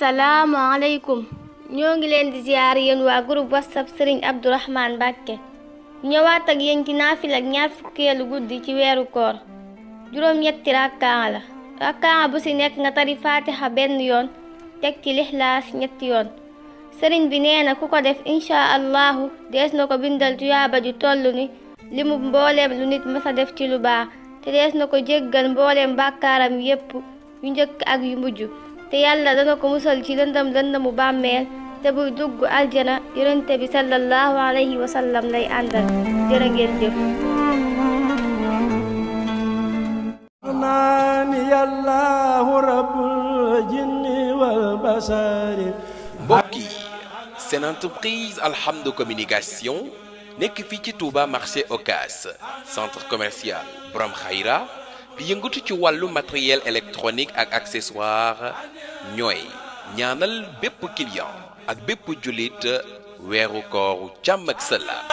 asalaamaaleykum ñoo ngi leen di ziyaar yéen waa groupe whatsapp Serigne Abdourahmane Mbacké ñëwaat ak yéen ci naafila ak ñaar fukkeelu guddi ci weeru koor juróom-ñetti rakkaa la rakkaa bu ci nekk nga tari fatiha benn yoon teg ci lixlaas ñetti yoon sëriñ bi nee na ku ko def insha allahu dees na ko bindal tuyaaba ju toll ni limu mbooleem lu nit masa def ci lu baax te dees na ko jéggal mbooleem bàkkaaram yépp yu njëkk ak yu mujj te yàlla dana ko musal ci lëndëmu bàmmeel te buy dugg aljana yonente bi sallallahu alayhi wa sallam lay àndal jërë ngeen jëf mbokk yi seen entreprise Alhamdou Communication nekk fii ci Touba marché Ocass centre commercial Borom Khayra bi yëngatu ci wàllu matériel électronique ak accessoire ñooy ñaanal bépp client ak bépp jullit weeru kooru jàmm ak salaam